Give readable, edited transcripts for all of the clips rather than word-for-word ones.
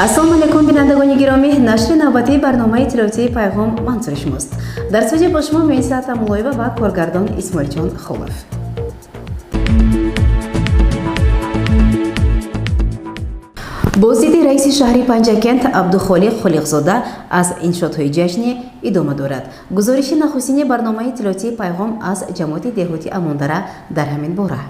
Ассалому алайкум, бинандагони гиромӣ. Нашри навбатии барномаи иттилоотии «Пайғом» манзури шумост. Дар студия бо шумо Муинса Тамулоева ва коргардон Исмоилҷон Холов. Боздиди раиси шаҳри Панҷакент Абдухолиқ Холиқзода аз иншоотҳои ҷашнӣ идома дорад. Гузориши нахустини барномаи иттилоотии «Пайғом» аз ҷамоати деҳоти Амондара дар ҳамин бора.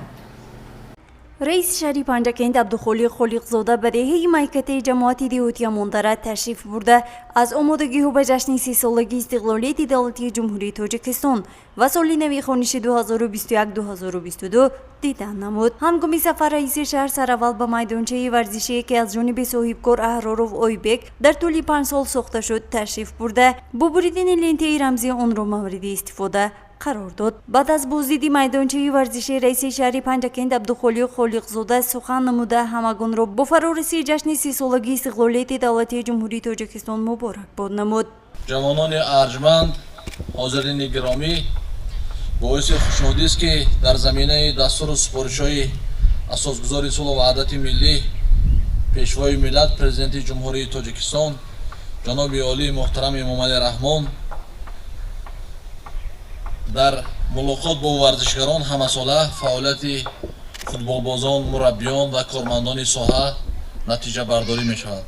Раиси шаҳри Панҷакент Абдухолиқ Холиқзода ба деҳаи Майкатаи ҷамоати деҳоти Амондара ташриф бурда, аз омодагиҳо ба ҷашни 30-солагии истиқлолияти давлатии Ҷумҳурии Тоҷикистон ва соли нави хониши 2021-2022 дидан намуд. Ҳангоми сафар раиси шаҳр сараввал ба майдончаи варзишие, ки аз ҷониби соҳибкор Аҳроров Ойбек дар тӯли 5 сол сохта шуд, ташриф бурда, бо буридани лентаи рамзӣ онро мавриди истифода қарор дод. Баъд аз боздиди майдончаи варзишӣ раиси шаҳри Панҷакент Абдухолиқ Холиқзода сухан намуда, ҳамагонро бо фарорасии ҷашни 30-солагии истиқлолияти давлатии Ҷумҳурии Тоҷикистон муборакбод намуд. Ҷавонони арҷманд, ҳозирини гиромӣ, боиси хушнудист, ки дар заминаи дастуру супоришҳои асосгузори сулҳу ваҳдати миллӣ, Пешвои миллат, Президенти Ҷумҳурии Тоҷикистон ҷаноби олии муҳтарам Эмомалӣ Раҳмон дар мулоқот бо варзишгарон ҳамасола фаъолияти футболбозон, мураббиён ва кормандони соҳа натиҷабардорӣ мешавад.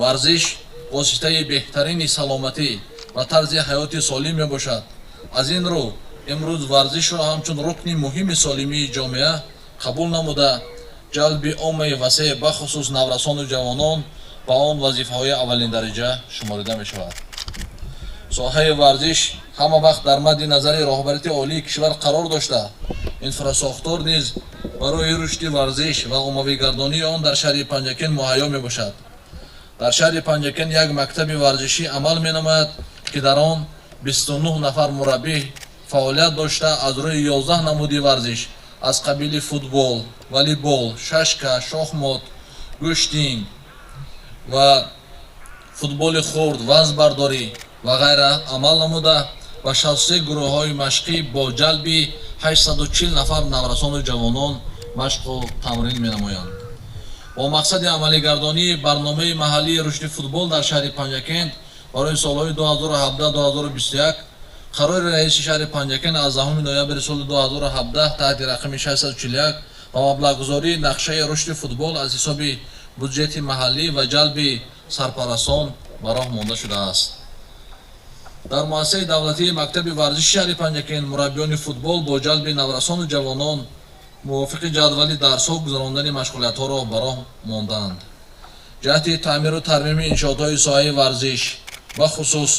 Варзиш воситаи беҳтарини саломатӣ ва тарзи ҳаёти солим мебошад. Аз ин рӯ имрӯз варзишро ҳамчун рукни муҳими солимии ҷомеа қабул намуда, ҷалби оммаи васеъ, бахусус наврасону ҷавонон ба он вазифаҳои аввалиндараҷа шуморида мешавад. Соҳаи варзиш ҳама вақт дар мадди назари роҳбарияти олии кишвар қарор дошта, инфрасохтор низ барои рушди варзиш ва оммавигардонии он дар шаҳри Панҷакент муҳайё мебошад. Дар шаҳри Панҷакент як мактаби варзишӣ амал менамояд, ки дар он 29 нафар мураббӣ фаъолият дошта, аз рӯи 11 намуди варзиш аз қабили футбол, волейбол, шашка, шохмот, гӯштинг ва футболи хурд, вазнбардорӣ ва ғайра амал намуда, ба 63 гурӯҳҳои машқӣ бо ҷалби 840 нафар наврасону ҷавонон машқу тамрин менамоянд. Бо мақсади амалигардонии барномаи маҳаллии рушди футбол дар шаҳри Панҷакент барои солҳои 2017-2021 қарори раиси шаҳри Панҷакент аз 10 ноябри соли 2017 таҳти рақами 641 ба маблағгузории нақшаи рушди футбол аз ҳисоби буҷети маҳаллӣ ва ҷалби сарпарастон ба роҳ монда шудааст. Дар муассисаи давлатии мактаби варзиши шаҳри Панҷакент мураббиёни футбол бо ҷалби наврасону ҷавонон мувофиқи ҷадвали дарсҳо гузарондани машғулиятҳоро ба роҳ монданд. Ҷиҳати таъмиру тармими иншоотҳои соҳаи варзиш, бахусус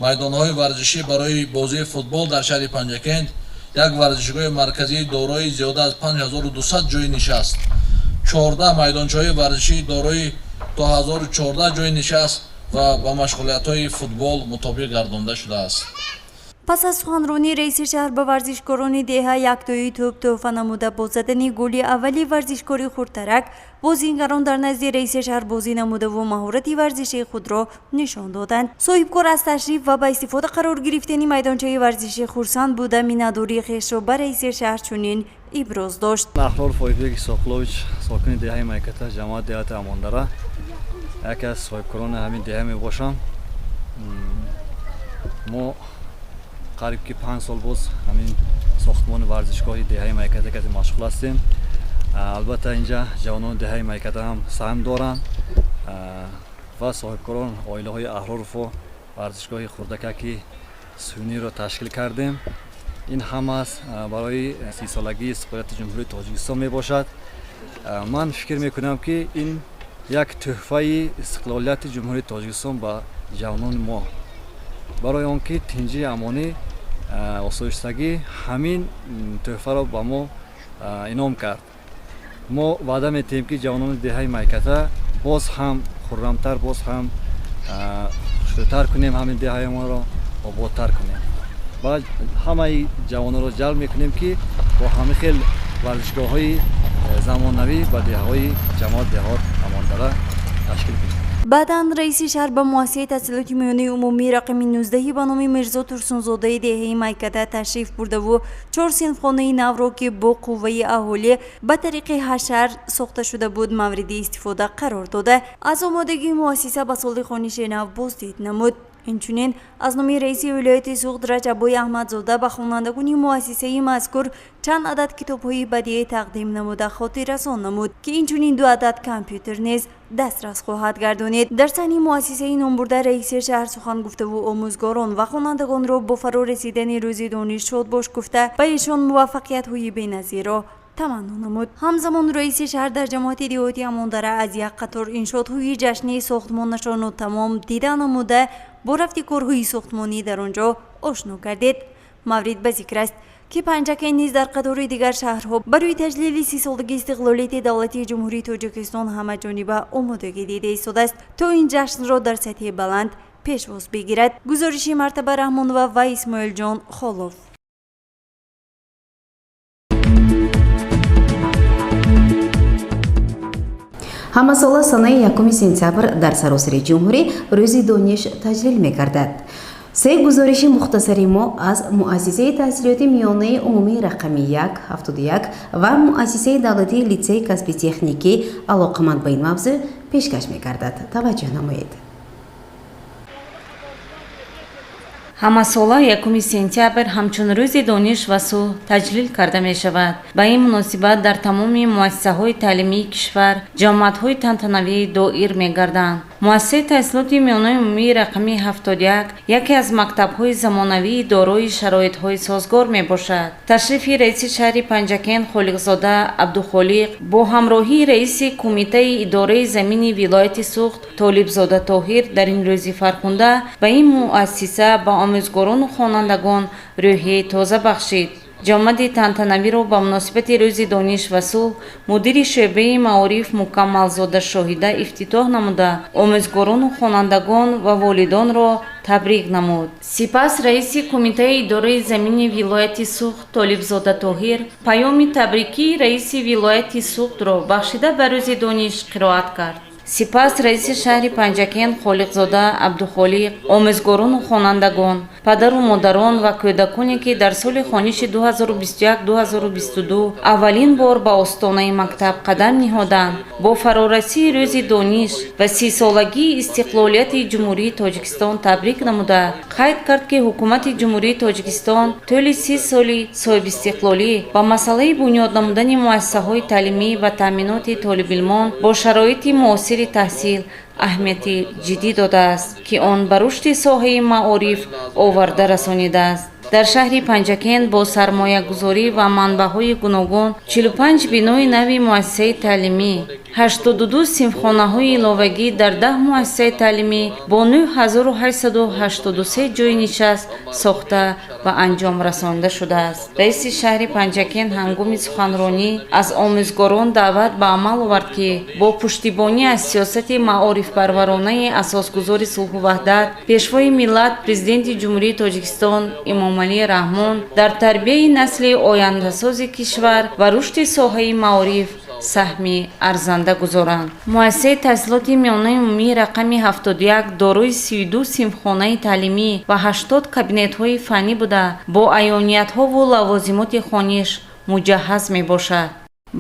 майдонҳои варзишӣ барои бозии футбол дар шаҳри Панҷакент як варзишгоҳи марказии дорои зиёда аз 5200 ҷойи нишаст, 14 майдончаҳои варзишии дорои то 1014 ҷойи нишаст ва ба машғулиятҳои футбол мутобиқ гардонда шудааст. Пас аз суханронии раиси шаҳр ба варзишкорони деҳа яктои тӯб тӯҳфа намуда, бо задани голи аввали варзишкори хурдтарак бозингарон дар назди раиси шаҳр бозӣ намудаву маҳорати варзишии худро нишон доданд. Соҳибкор аз ташриф ва ба истифода қарор гирифтани майдончаи варзишӣ хурсанд буда, миннатдории хешро ба раиси шаҳр чунин иброз дошт. Аҳрор Фоифбек Исоқулович, сокини деҳаи Майката, ҷамоат деҳати Амондара, яке аз соҳибкорони ҳамин деҳа мебошам. Мо қариб ки 5 сол боз ҳамин сохтмони варзишгоҳи деҳаи Майката кати машғул ҳастем. Албатта, инҷа ҷавонони деҳаи Майката ҳам саҳм доранд ва соҳибкорон оилаҳои Аҳроровҳо варзишгоҳи хурдакаки сунниро ташкил кардем. Ин ҳамаас барои 30-солагии истиқлолияти Ҷумҳурии Тоҷикистон мебошад. Ман фикр мекунам, ки ин як тӯҳфаи истиқлолияти Ҷумҳурии Тоҷикистон ба ҷавонони мо, барои он ки тинҷӣ, амонӣ, осоиштагӣ ҳамин тӯҳфаро ба мо инъом кард. Мо ваъда метиҳем, ки ҷавонони деҳаи Майката боз ҳам хуррамтар, боз ҳам хушрӯтар кунем, ҳамин деҳаи моро ободтар кунем ва ҳамаи ҷавононро ҷалб мекунем, ки бо ҳамин хел варзишгоҳҳои замонавӣ ба деҳаҳои ҷамоат деҳот Амондара ташкил кунем. Баъдан раиси шаҳр ба муассисаи таҳсилоти миёнаи умумии рақами 19 ба номи Мирзо Турсунзодаи деҳаи Майкада ташриф бурдаву чор синфхонаи навро, ки бо қувваи аҳолӣ ба тариқи ҳашар сохта шуда буд, мавриди истифода қарор дода, аз омодагии муассиса ба соли хониши нав боздид намуд. Инчунин аз номи раиси вилояти Суғд Раҷаббой Аҳмадзода ба хонандагони муассисаи мазкур чанд адад китобҳои бадиӣ тақдим намуда, хотиррасон намуд, ки инчунин ду адад компютер низ дастрас хоҳад гардонид. Дар саҳни муассисаи номбурда раиси шаҳр сухан гуфтаву омӯзгорон ва хонандагонро бо фаро расидани рӯзи дониш шодбош гуфта, ба эшон муваффақиятҳои беназирро таманно намуд. Ҳамзамон раиси шаҳр дар ҷамоати деҳоти Амондара аз як қатор иншоотҳои ҷашнии сохтмонашон нотамом дида намуда, бо рафти корҳои сохтмонӣ дар он ҷо ошно гардид. Маврид ба зикр аст, ки Панҷакент низ дар қатори дигар шаҳрҳо барои таҷлили 30-солагии истиқлолияти давлатии Ҷумҳурии Тоҷикистон ҳамаҷониба омодагӣ дида истодааст, то ин ҷашнро дар сатҳи баланд пешвоз бигирад. Гузориши Мартаба Раҳмонова ва Исмоилҷон Холов. Ҳамасола санаи 1 сентябр дар саросари ҷумҳурӣ рӯзи дониш таҷлил мегардад. Се гузориши мухтасари мо аз муассисаи таҳсилоти миёнаи умумии рақами 1, 71 ва муассисаи давлатии литсеи касби техникӣ алоқаманд ба ин мавзӯъ пешкаш мегардад. Таваҷҷӯҳ намоед. Ҳамасола 1 сентябр ҳамчун рӯзи дониш ва сулҳ таҷлил карда мешавад. Ба ин муносибат дар тамоми муассисаҳои таълимии кишвар ҷамоатҳои тантанавӣ доир мегарданд. Муассисаи таҳсилоти миёнаи умумии рақами 71 яке аз мактабҳои замонавии дорои шароитҳои созгор мебошад. Ташрифи раиси шаҳри Панҷакент Холиқзода Абдухолиқ бо ҳамроҳии раиси кумитаи идораи замини вилояти Суғд Толибзода Тоҳир дар ин рӯзи фархунда ба ин муассиса ба омӯзгорону хонандагон рӯҳияи тоза бахшид. Ҷомади тантанавиро ба муносибати рӯзи дониш ва сулҳ мудири шӯъбаи маориф Мукаммалзода Шоҳида ифтитоҳ намуда, омӯзгорону хонандагон ва волидонро табрик намуд. Сипас раиси кумитаи идораи замини вилояти Суғд Толибзода Тоҳир паёми табрикии раиси вилояти Суғдро бахшида ба рӯзи дониш қироат кард. Сипас раиси шаҳри Панҷакент Холиқзода Абдухолиқ омӯзгорону хонандагон, падару модарон ва кӯдаконе, ки дар соли хониши 2021-2022 аввалин бор ба остонаи мактаб қадам ниҳоданд, бо фарорасии рӯзи дониш ва 30-солагии истиқлолияти Ҷумҳурии Тоҷикистон табрик намуда, қайд кард, ки ҳукумати Ҷумҳурии Тоҷикистон тӯли 30 соли соҳибистиқлолӣ ба масъалаи бунёд намудани муассисаҳои таълимӣ ва таъминоти толибилмон бо шароити муосири таҳсил аҳамияти ҷиддӣ додааст, ки он ба рушди соҳаи маориф оварда расонидааст. Дар шаҳри Панҷакент бо сармоягузорӣ ва манбаъҳои гуногун 45 бинои нави муассисаи таълимӣ, 82 синфхонаҳои иловагӣ дар 10 муассисаи таълимӣ бо 9883 ҷойи нишаст сохта ба анҷом расонда шудааст. Раиси шаҳри Панҷакент ҳангоми суханронӣ аз омӯзгорон даъват ба амал овард, ки бо пуштибонӣ аз сиёсати маорифпарваронаи асосгузори сулҳу ваҳдат, пешвои миллат, Президенти Ҷумҳурии Тоҷикистон Эмомалӣ Раҳмон дар тарбияи насли ояндасози кишвар ва рушди соҳаи маориф саҳми арзанда гузоранд. Муассисаи таҳсилоти миёнаи умумии рақами 71 дорои 32 синфхонаи таълимӣ ва 80 кабинетҳои фаннӣ буда, бо аёниятҳову лавозимоти хониш муҷаҳҳаз мебошад.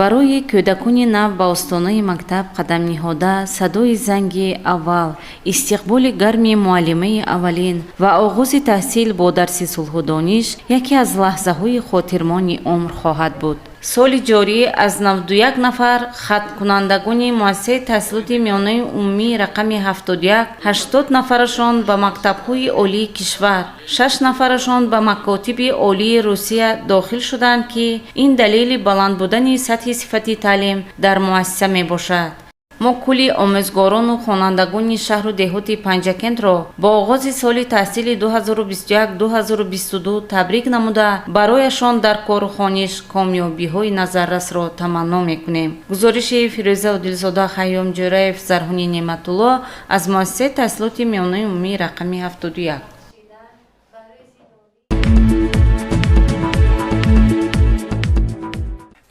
Барои кӯдакони нав ба остонаи мактаб қадам ниҳода, садои занги аввал, истиқболи гарми муаллимаи аввалин ва оғози таҳсил бо дарси сулҳу дониш яке аз лаҳзаҳои хотирмони умр хоҳад буд. Соли ҷорӣ аз 91 нафар хатмкунандагони муассисаи таҳсилоти миёнаи умумии рақами 71, 80 нафарашон ба мактабҳои олии кишвар, 6 нафарашон ба макотиби олии Русия дохил шуданд, ки ин далели баланд будани сатҳи сифати таълим дар муассиса мебошад. Мо кулли омӯзгорону хонандагони шаҳру деҳоти Панҷакентро бо оғози соли таҳсили 2021-2022 табрик намуда, барояшон дар кору хониш комёбиҳои назаррасро таманно мекунем. Гузориши Фирӯза Одилзода, Хайём Ҷӯраев, Зарҳуни Неъматулло аз муассисаи таҳсилоти миёнаи умумии рақами 71.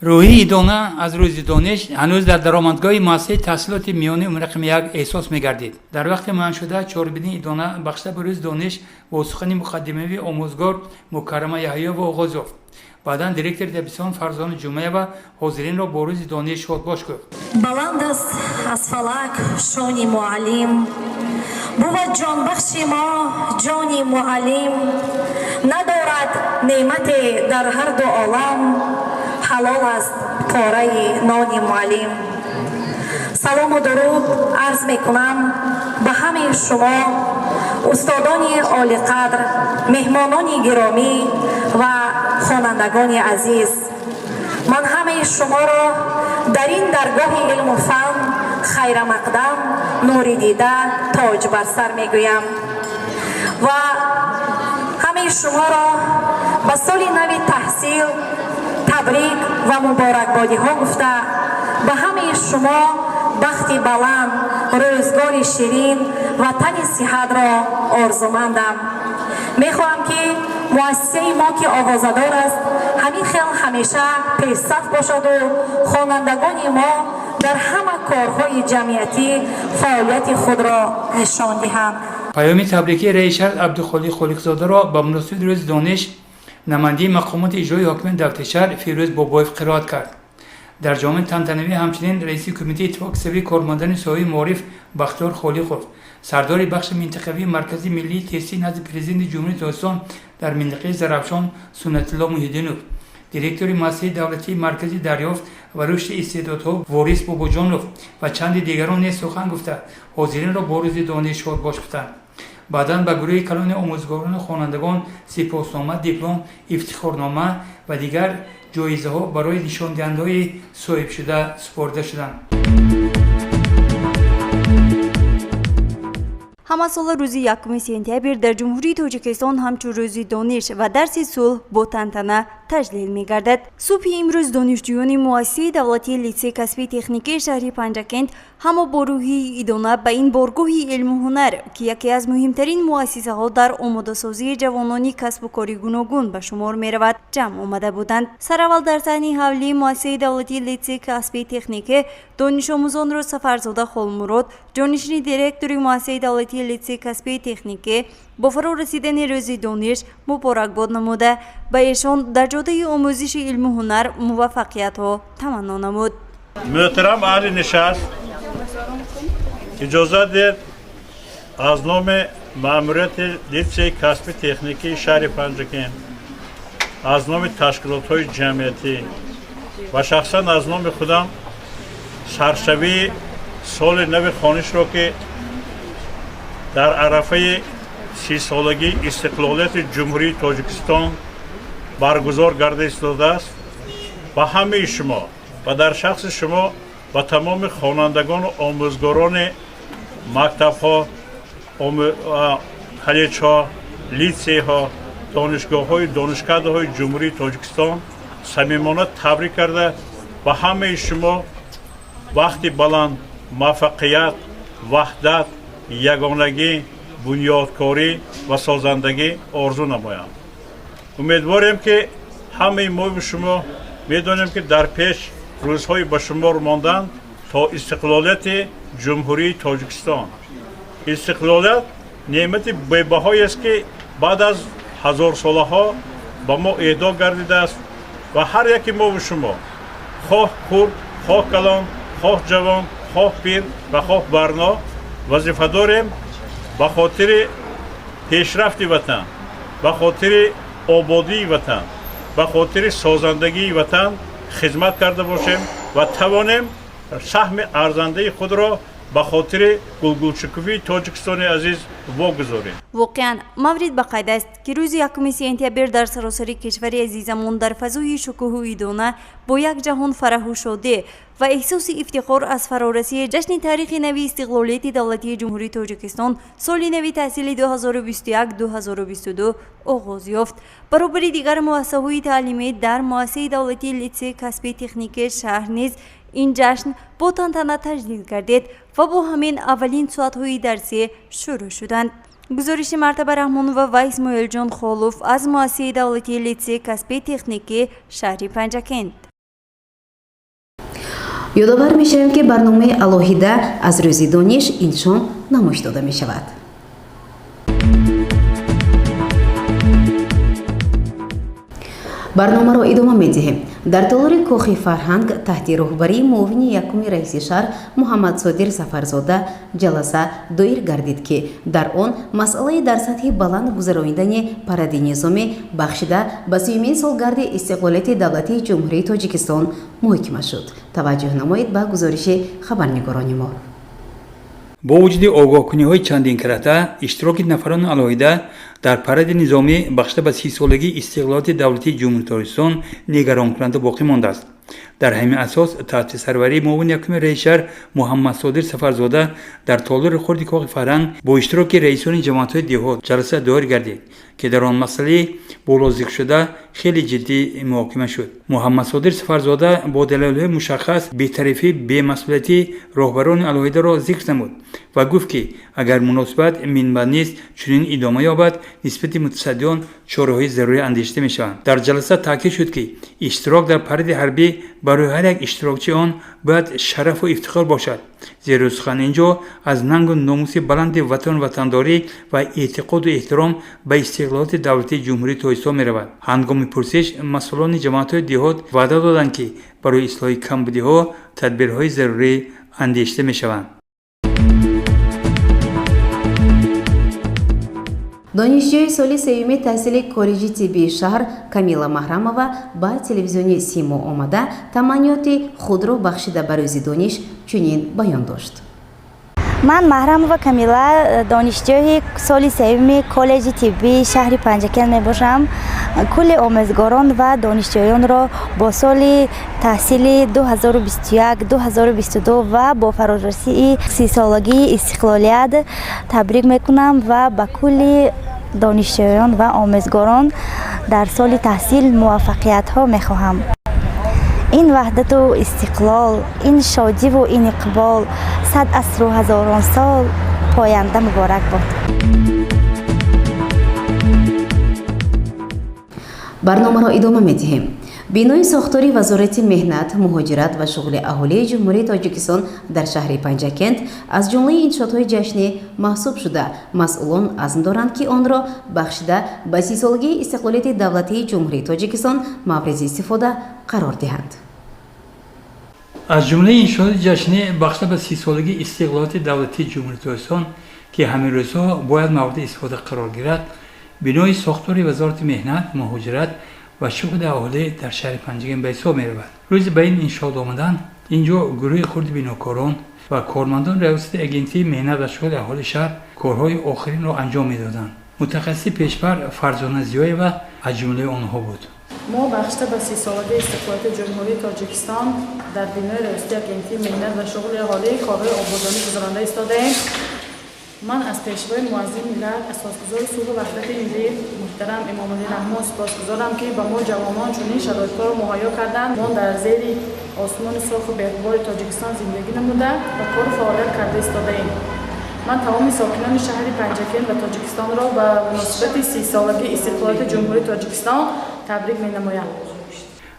Рӯҳи идона аз рӯзи дониш ҳанӯз дар даромадгоҳи муассисаи таҳсилоти миёнаи умумии рақами як эҳсос мегардид. Дар вақти муайяншуда чорабинии идона бахшида ба рӯзи дониш бо сухани муқаддимавии омӯзгор Мукаррама Яҳёева оғоз ёфт. Баъдан директори дабистон Фарзона Ҷумаева ҳозиринро бо рӯзи дониш шодбош гуфт. Баланд аст аз фалак шони муаллим, бувад ҷонбахши мо ҷони муаллим. Надорад неъмате дар ҳарду олам, ҳалол аст пораи нони муаллим. Салому дуруд арз мекунам ба ҳамаи шумо, устодони олиқадр, меҳмонони гиромӣ ва хонандагони азиз. Ман ҳамаи шуморо дар ин даргоҳи илму фан хайрамақдам, нури дида, тоҷ бар сар мегӯям ва ҳамаи шуморо ба соли нави таҳсил табрик ва муборакбодиҳо гуфта, ба ҳамаи шумо бахти баланд, рӯзгори ширин ва тани сиҳатро орзумандам. Мехоҳам, ки муассисаи мо, ки овозадор аст, ҳамин хел ҳамеша пешсаф бошаду хонандагони мо дар ҳама корҳои ҷамъиятӣ фаъолияти худро нишон диҳанд. Паёми табрикии раиси шаҳр Абдухолиқ Холиқзодаро ба муносибати рӯзи дониш намояндаи мақомоти иҷроии ҳокимияти давлати шаҳр Фирӯз Бобоев қироат кард. Дар ҷомеи тантанавӣ ҳамчунин раиси Кумитаи иттифоқи шӯравии кормандони соҳаи маориф Бахтиёр Холиқов, сардори бахши минтақавии Маркази миллии тестӣ назди Президенти Ҷумҳурии Тоҷикистон дар минтақаи Зарафшон Суннатулло Муҳиддинов, директори муассисаи давлатии Маркази дарёфт ва рушди истеъдодҳо Ворис Бобоҷонов ва чанди дигарон низ сухан гуфта, ҳозиринро бо рӯзи дониш шодбош гуфтанд. Баъдан ба гурӯҳи калони омӯзгорону хонандагон сипоснома, диплом, ифтихорнома ва дигар ҷоизаҳо барои нишондиҳандаҳои соҳибшуда супорида шуданд. Ҳамасола рӯзи 1 сентябр дар Ҷумҳурии Тоҷикистон ҳамчун рӯзи дониш ва дарси сулҳ бо тантана таҷлил мегардад. Субҳи имрӯз донишҷӯёни муассисаи давлатии литсей касбии техникии шаҳри Панҷакент ҳама бо рӯҳии идона ба ин боргоҳи илму ҳунар, ки яке аз муҳимтарин муассисаҳо дар омодасозии ҷавонони касбу кори гуногун ба шумор меравад, ҷамъ омада буданд. Сараввал дар саҳни ҳавлии муассисаи давлатии литсей касбии техникӣ донишомӯзонро Сафарзода Холмурод, ҷонишини директори муассисаи давлатии литсей касбии техникӣ, бо фаро расидани рӯзи дониш муборакбод намуда, ба эшон дар ҷодаи омӯзиши илму ҳунар муваффақиятҳо таманно намуд. Муҳтарам аҳли нишаст, иҷозат диҳед аз номи маъмурияти литсеи касби техникии шаҳри Панҷакент, аз номи ташкилотҳои ҷамъиятӣ ва шахсан аз номи худам саршавии соли нави хонишро, ки дар арафаи 30-солагии истиқлолияти Ҷумҳурии Тоҷикистон баргузор гарда истодааст, ба ҳамаи шумо ва дар шахси шумо ба тамоми хонандагону омӯзгорони мактабҳо, коллеҷҳо, литсейҳо, донишгоҳҳои донишкадаҳои Ҷумҳурии Тоҷикистон самимона табрик карда, ба ҳамаи шумо вақти баланд, муваффақият, ваҳдат, ягонагӣ, бунёдкорӣ ва созандагӣ орзу намоям. Умедворем, ки ҳамаи мову шумо медонем, ки дар пеш рӯзҳои ба шумор мондан то истиқлолияти Ҷумҳурии Тоҷикистон. Истиқлолият неъмати бебаҳоест, ки баъд аз ҳазорсолаҳо ба мо эҳдо гардидааст ва ҳар яке мову шумо, хоҳ хурд, хоҳ калон, хоҳ ҷавон, хоҳ пир ва хоҳ барно, вазифа дорем ба хотири пешрафти ватан, ба хотири ободии ватан, ба хотири созандагии ватан хизмат карда бошем ва тавонем саҳми арзандаи худро ба хотири гулгулшукуфии Тоҷикистони азиз вогузорем. Воқеан, маврид ба қайд аст, ки рӯзи 1 сентябр дар саросари кишвари азизамон дар фазои шукӯҳу идона бо як ҷаҳон фараҳу шодӣ ва эҳсоси ифтихор аз фарорасии ҷашни таърихи нави истиқлолияти давлатии Ҷумҳурии Тоҷикистон соли нави таҳсили 2021-2022 оғоз ёфт. Баробари дигар муассисаҳои таълимӣ дар муассисаи давлатии литсей касбии техникии шаҳр низ ин ҷашн бо тантана таҷлил гардид ва бо ҳамин аввалин соатҳои дарсӣ шурӯъ шуданд. Гузориши Мартаба Раҳмонова ва Исмоилҷон Холов аз муассисаи давлатии литсей касбии техникӣ шаҳри Панҷакент. Ёдовар мешавем, ки барномаи алоҳида аз Рӯзи дониш ин шом намоиш дода мешавад. Барномаро идома медиҳем. Дар толори Кохи фарҳанг таҳти роҳбарии муовини якуми раиси шаҳр Муҳаммадсодир Сафарзода ҷаласа доир гардид, ки дар он масъалаи дар сатҳи баланд гузаронидани паради низомӣ бахшида ба 30-юмин солгарди истиқлолияти давлатии Ҷумҳурии Тоҷикистон муҳокима шуд. Таваҷҷӯҳ намоед ба гузориши хабарнигорони мо. Бо вуҷуди огоҳкуниҳои чандинкарата, иштироки нафарони алоҳида дар паради низомӣ бахшида ба 30-солагии истиқлолияти давлатии Ҷумҳурии Тоҷикистон нигаронкунанда боқӣ мондааст. Дар ҳамин асос, таҳти сарварии муовини якуми раиси шаҳр Муҳаммадсодир Сафарзода дар толори хурди Кохи фарҳанг бо иштироки раисони ҷамоатҳои деҳот ҷаласа доир гардид, ки дар он масъалаи боло зикршуда хеле ҷиддӣ муҳокима шуд. Муҳаммадсодир Сафарзода бо далелҳои мушаххас бетарафӣ, бемасъулиятии роҳбарони алоҳидаро зикр намуд ва гуфт, ки агар муносибат минбаъд низ чунин идома ёбад, нисбати мутасаддиён чораҳои зарурӣ андешида мешаванд. Дар ҷаласа таъкид шуд, ки иштирок дар паради ҳарбӣ барои ҳар як иштирокчии он бояд шарафу ифтихор бошад, зеро сухан ин ҷо аз нангу номуси баланди ватану ватандорӣ ва эътиқоду эҳтиром ба истиқлолияти давлатии Ҷумҳурии Тоҷикистон меравад. Ҳангоми пурсиш масъулони ҷамоатҳои деҳот ваъда доданд, ки барои ислоҳи камбудиҳо тадбирҳои зарурӣ андешида мешаванд. Донишҷӯи соли сеюми таҳсили коллеҷи тиббии шаҳр Камила Маҳрамова ба телевизиони Симо омада, таманниёти худро бахшида ба Рӯзи дониш чунин баён дошт. Ман Маҳрамова Камила, донишҷӯи соли сеюми коллеҷи тиббии шаҳри Панҷакент мебошам. Кулли омӯзгорон ва донишҷӯёнро бо соли таҳсили 2021-2022 ва бо фарорасии 30-солагии истиқлолият табрик мекунам ва ба кулли донишҷӯён ва омӯзгорон дар соли таҳсил муваффақиятҳо мехоҳам. Ин ваҳдату истиқлол, ин шодиву ин иқбол сад асру ҳазорон сол поянда муборак бод. Барномаро идома медиҳем. Бинои сохтори Вазорати меҳнат, муҳоҷират ва шуғли аҳолии Ҷумҳурии Тоҷикистон дар шаҳри Панҷакент аз ҷумлаи иншоотҳои ҷашнӣ маҳсуб шуда, масъулон азм доранд, ки онро бахшида ба 30-солагии истиқлолияти давлатии Ҷумҳурии Тоҷикистон мавриди истифода қарор диҳанд. Аз ҷумлаи иншооти ҷашнӣ бахшида ба 30-солагии истиқлолияти давлатии Ҷумҳурии Тоҷикистон, ки ҳамин рӯзҳо бояд мавриди истифода қарор гирад, бинои сохтори Вазорати меҳнат, муҳоҷират ва шуғли аҳолӣ дар шаҳри Панҷакент ба ҳисоб меравад. Рӯзи ба ин иншоот омадан, ин ҷо гурӯҳи хурди бинокорон ва кормандони раёсати агентии меҳнат ва шуғли аҳолии шаҳр корҳои охиринро анҷом медоданд. Мутахассиси пешбар Фарзона Зиёева аз ҷумлаи онҳо буд. Мо бахшида ба 30-солагии истиқлолияти Ҷумҳурии Тоҷикистон дар бинои раёсати агентии меҳнат ва шуғли аҳолӣ корҳои ободонӣ гузаронда истодаем. Ман аз Пешвои муаззими миллат, асосгузори сулҳу ваҳдати миллӣ муҳтарам Эмомалӣ Раҳмон сипосгузорам, ки ба мо ҷавонон чунин шароитҳоро муҳайё карданд. Мо дар зери осмони софу беғубори Тоҷикистон зиндагӣ намуда ва кору фаъолият карда истодаем. Ман тамоми сокинони шаҳри Панҷакент ва Тоҷикистонро ба муносибати 30-солагии истиқлолияти Ҷумҳурии Тоҷикистон табрик менамоям.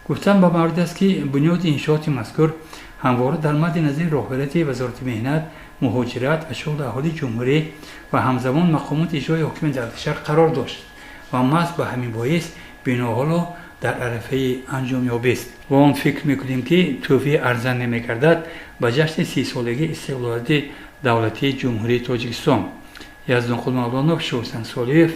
Гуфтан ба маврид аст, ки бунёди иншооти мазкур ҳамвора дар мадди назари роҳбарияти Вазорати меҳнат, муҳоҷират ва шуғли аҳолии ҷумҳурӣ ва ҳамзамон мақомоти иҷрои ҳокимияти давлати шаҳр қарор дошт ва маҳз ба ҳамин боис бино ҳоло дар арафаи анҷомёбист ва он фикр мекунем, ки тӯҳфаи арзанде мегардад ба ҷашни 30-солагии истиқлолияти давлатии Ҷумҳурии Тоҷикистон. Яздонқул Мавлонов, Шоҳсан Солиев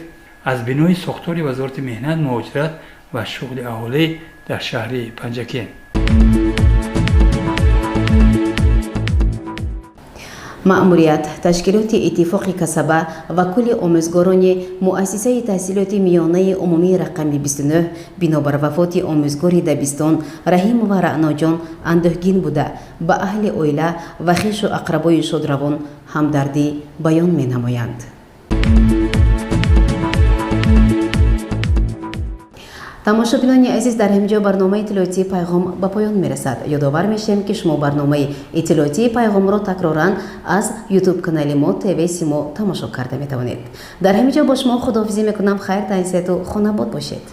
аз бинои сохтори Вазорати меҳнат, муҳоҷират ва шуғли аҳолӣ дар шаҳри Панҷакент. Маъмурият, ташкилоти иттифоқи касаба ва кулли омӯзгорони муассисаи таҳсилоти миёнаи умумии рақами 29 бинобар вафоти омӯзгори дабистон Раҳимова Раъноҷон андӯҳгин буда, ба аҳли оила ва хешу ақрабои шодравон ҳамдардӣ баён менамоянд. Тамошобинони азиз, дар ҳамин ҷо барномаи иттилоотии Пайғом ба поён мерасад. Ёдовар мешавем, ки шумо барномаи иттилоотии Пайғомро такроран аз ютуб канали мо ТВ Симо тамошо карда метавонед. Дар ҳамин ҷо бо шумо худоҳофизӣ мекунам. Хайр, тансияту хонабод бошед.